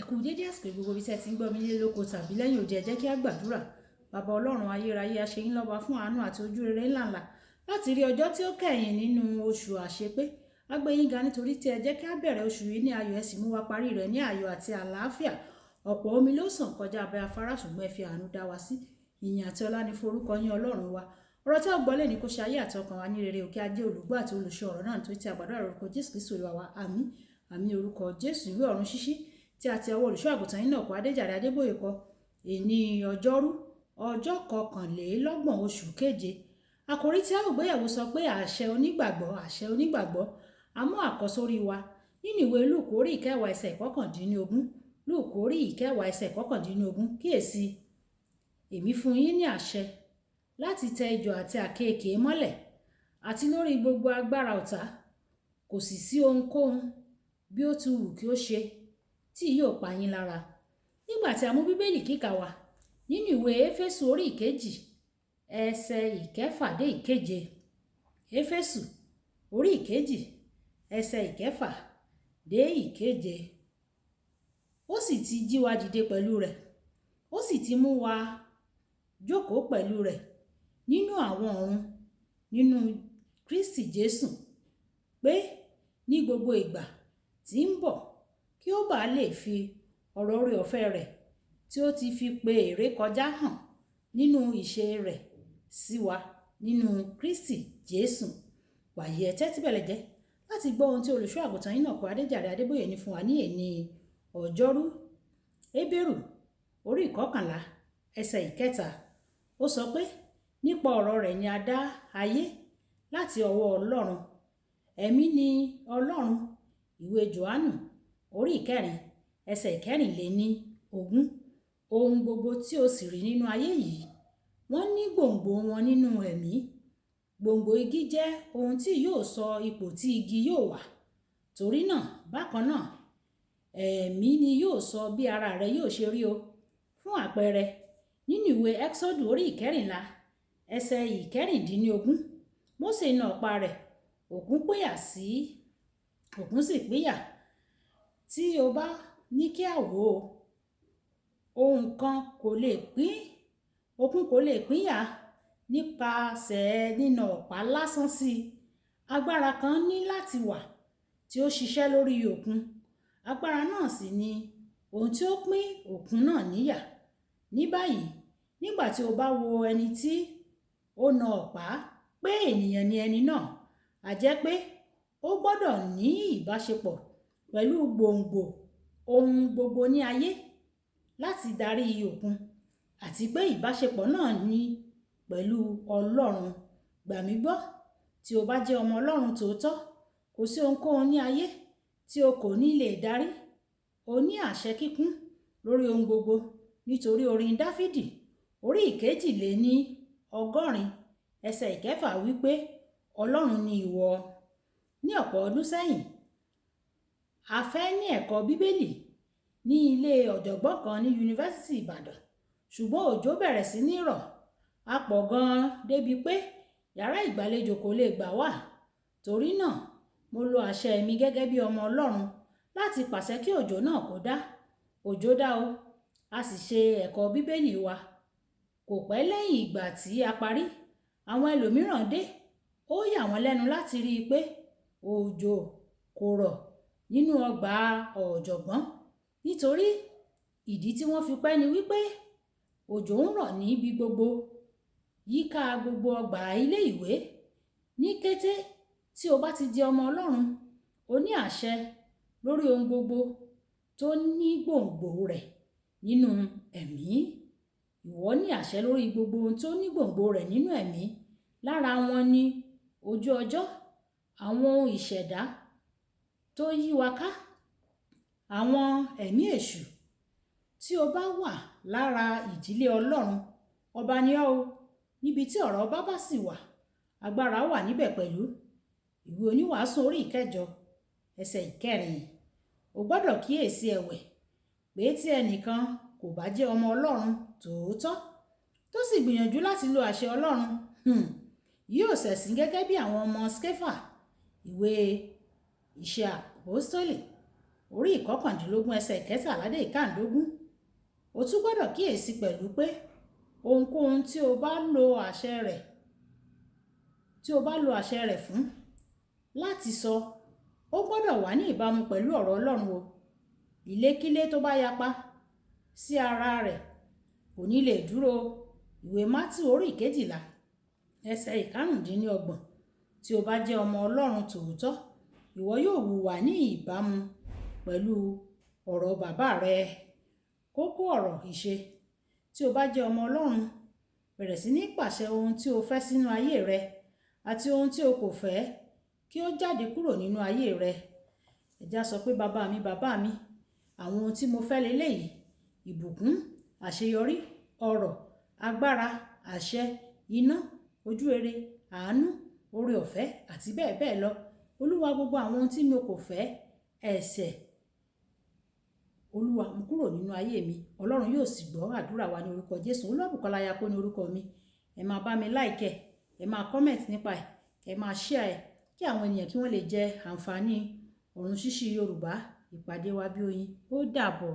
Ẹ kú dédé àsìkò gbogbo ibi tí ẹ ti ń gbọ́ mi nílé lóko tàbí lẹ́yìn odi. Ẹ jẹ́ kí a gbàdúrà. Bàbá Ọlọ́run ayérayé, a ṣe yín lọ́ba fún àánú àti ojú rere ńláńlá láti rí ọjọ́ tí ó kẹ́yìn nínú oṣù àṣepé. A gbé yín ga nítorí tí ẹ jẹ́ kí a bẹ̀rẹ̀ oṣù yìí ní ayọ̀, ẹ sì mú wa parí rẹ̀ ní ayọ̀ àti àlàáfíà. Ọ̀pọ̀ omi ló sàn kọjá abẹ́ afárá, ṣùgbọ́n ẹ fi àánú dá wa sí. Ìyìn àti ọlá ni fún orúkọ yín, Ọlọ́run wa. Ọ̀rọ̀ tí a gbọ́ lè ní kó ṣe ayé àti ọkàn wa ní rere. Òkè ajé olùgbọ́ àti olùṣọ́ ọ̀rọ̀ náà, nítorí tí a gbàdúrà lórúkọ Jésù Kristi Olúwa wa. Àmín. Àmín orúkọ Jésù. Ìwé ọ̀run ṣíṣí tí a ti ọwọ́ olùṣọ́ àgùntàn yín náà kọ Adéjàre Adébóyè kọ. Èní ọjọ́rú, ọjọ́ 31 oṣù keje. Àkòrí tí a ó gbéyẹ̀wò sọ pé àṣẹ onígbàgbọ́, àṣẹ onígbàgbọ́. A mú àkọ́sórí wa nínú ìwé Lúùkù orí 10 ẹsẹ̀ 19. Lúùkù orí 10 ẹsẹ̀ 19. Kíyèsi, èmi fún yín ní àṣẹ láti tẹ ejò àti àkéekèe mọ́lẹ̀ àti lórí gbogbo agbára ọ̀tá. Kò sì sí ohunkóhun bí ó ti wù kí ó ṣe tí yóò pa yín lára. Nígbà tí a mú Bíbélì kíkà wá nínú ìwé Éfésù orí 2 ẹsẹ̀ 6 dé 7. Éfésù orí 2 ẹsẹ̀ 6 dé 7. Ó sì ti jí wa dìde pẹ̀lú rẹ̀, ó sì ti mú wa jókòó pẹ̀lú rẹ̀ nínú àwọn ọ̀run nínú Kristi Jésù, pé ní gbogbo ìgbà tí ń bọ̀ kí ó bá lè fi ọ̀rọ̀ oore ọ̀fẹ́ rẹ̀ tí ó ti fi pé èrè kọjá hàn nínú ìṣe rẹ̀ sí wa nínú Kristi Jésù. Wàyí, ẹ tẹ́tí bẹ̀lẹ̀ jẹ́ láti gbọ́ ohun tí olùṣọ́ àgùntàn yín náà kọ Adéjàre Adébóyè ní fún wa ní èní ọjọ́rú. Hébérù orí 11 ẹsẹ̀ 3. Ó sọ pé nípa ọ̀rọ̀ rẹ̀ ni a dá ayé láti ọwọ́ Ọlọ́run. Ẹ̀mí ni Ọlọ́run. Ìwé Jòhánù orí 4 ẹsẹ̀ 24. Ohun gbogbo tí o sì rí nínú ayé yìí, wọ́n ní gbòǹgbò wọn nínú ẹ̀mí. Gbòǹgbò igi jẹ́ ohun tí yóò sọ ipò tí igi yóò wà. Torí náà, bákan náà, ẹ̀mí ni yóò sọ bí ara rẹ yóò ṣe rí o. Fún àpẹẹrẹ, nínú ìwé Ẹ́xọ́dù orí 14 ẹsẹ̀ 16, Mósè na ọ̀pá rẹ̀, òkun pínyà sí, òkun sì pínyà. Tí o bá ní kí a wò ó, ohun kan kò lè pín, òkun kò lè pínyà nípasẹ̀ nína ọ̀pá lásán sí i. Agbára kan ní láti wà tí ó ṣiṣẹ́ lórí òkun. Agbára náà sì ni ohun tí ó pín òkun náà níyà. Ní báyìí, nígbà tí o bá wo ẹni tí ó na ọ̀pá pé ènìyàn ni ẹni náà, a jẹ́ pé ó gbọdọ̀ ní ìbáṣepọ̀ pẹ̀lú gbòǹgbò ohun gbogbo ní ayé láti darí òkun, àti pé ìbáṣepọ̀ náà ní pẹ̀lú Ọlọ́run. Gbà mí gbọ́, tí o bá jẹ́ ọmọ Ọlọ́run tòótọ́, kò sí ohunkóhun ní ayé tí o kò ní lè darí. O ní àṣẹ kíkún lórí ohun gbogbo, nítorí orin Dáfídì orí 82 ẹsẹ̀ 6 wí pé Ọlọ́run ni ìwọ. Ní ọ̀pọ̀ ọdún sẹ́yìn, a fẹ́ ní ẹ̀kọ́ Bíbélì ní ilé ọ̀jọ̀gbọ́n kan ní Yunifásítì Ìbàdàn, ṣùgbọ́n òjò bẹ̀rẹ̀ sí ní rọ̀. A pọ̀ gan-an débi pé yàrá ìgbàlejò kò lè gbà wá. Torí náà, mo lo àṣẹ mi gẹ́gẹ́ bí ọmọ Ọlọ́run láti pàṣẹ kí òjò náà kó dá. Òjò dá o, a sì ṣe ẹ̀kọ́ Bíbélì wa. Kò pẹ́ lẹ́yìn ìgbà tí a parí, àwọn ẹlòmíràn dé. Ó yà wọ́n lẹ́nu láti rí i pé òjò kò rọ̀ nínú ọgbà ọ̀jọ̀gbọ́n. Nítorí ìdí tí wọ́n fi pẹ́ ni wípé òjò ń rọ̀ níbi gbogbo, yíká gbogbo ọgbà ilé ìwé. Ní kété tí o bá ti di ọmọ Ọlọ́run, o ní àṣẹ lórí ohun gbogbo tó ní gbòǹgbò rẹ̀ nínú ẹ̀mí. Ìwọ ní àṣẹ lórí gbogbo ohun tó ní gbòǹgbò rẹ̀ nínú ẹ̀mí. Lára wọn ni ojú ọjọ́, àwọn ohun ìṣẹ̀dá tó yí wa ká, àwọn ẹ̀mí èṣù. Tí o bá wà lára ìdílé Ọlọ́run, ọba ni ọ́ o. Níbi tí ọ̀rọ̀ ọba bá sì wà, agbára wà níbẹ̀ pẹ̀lú. Ìwé Oníwàásù orí 8 ẹsẹ̀ 4. O gbọdọ̀ kíyèsi ẹ̀wẹ̀ pé tí ẹnìkan kò bá jẹ́ ọmọ Ọlọ́run tòótọ́ tó sì gbìyànjú láti lo àṣẹ Ọlọ́run, yóò ṣẹ̀sín gẹ́gẹ́ bí àwọn ọmọ Skefa. Ìwé Ìṣe Àpọ́stólì orí 19 ẹsẹ̀ 13 dé 15. O tún gbọ́dọ̀ kíyèsí pẹ̀lú pé ohunkóhun tí o bá lo àṣẹ rẹ̀, tí o bá lo àṣẹ rẹ̀ fún láti sọ, ó gbọ́dọ̀ wà ní ìbámu pẹ̀lú ọ̀rọ̀ Ọlọ́run o. Ìlékílé tó bá yapa sí ara rẹ̀ kò ní lè dúró. Ìwé Mátíù orí 12 ẹsẹ̀ 25. Tí o bá jẹ́ ọmọ Ọlọ́run tòótọ́, ìwọ yóò wùwà ní ìbámu pẹ̀lú ọ̀rọ̀ bàbá rẹ. Kókó ọ̀rọ̀ ìṣe. Tí o bá jẹ́ ọmọ Ọlọ́run, bẹ̀rẹ̀ sí ní pàṣẹ ohun tí o fẹ́ sínú ayé rẹ àti ohun tí o kò fẹ́ kí ó jáde kúrò nínú ayé rẹ. Ẹ já sọ pé bàbá mi, bàbá mi, àwọn ohun tí mo fẹ́ leléyìí: ìbùkún, àṣeyọrí, ọrọ̀, agbára, àṣẹ, iná, ojúrere, àánú, oore ọ̀fẹ́ àti bẹ́ẹ̀ bẹ́ẹ̀ lọ. Olúwa, gbogbo àwọn ohun tí mo kò fẹ́, ẹ̀ṣẹ̀, Olúwa mú kúrò nínú ayé mi. Ọlọ́run yóò sì gbọ́ àdúrà wa ní orúkọ Jésù. Olúwabùkọ́lá Ayako ní orúkọ mi. Ẹ máa bá mi like ẹ, ẹ máa comment nípa ẹ̀, ẹ máa share ẹ̀ kí àwọn ènìyàn kí wọ́n lè jẹ àǹfààní Ọ̀run Ṣíṣí Yorùbá. Ìpàdé wa bí oyin. Ó dàbọ̀.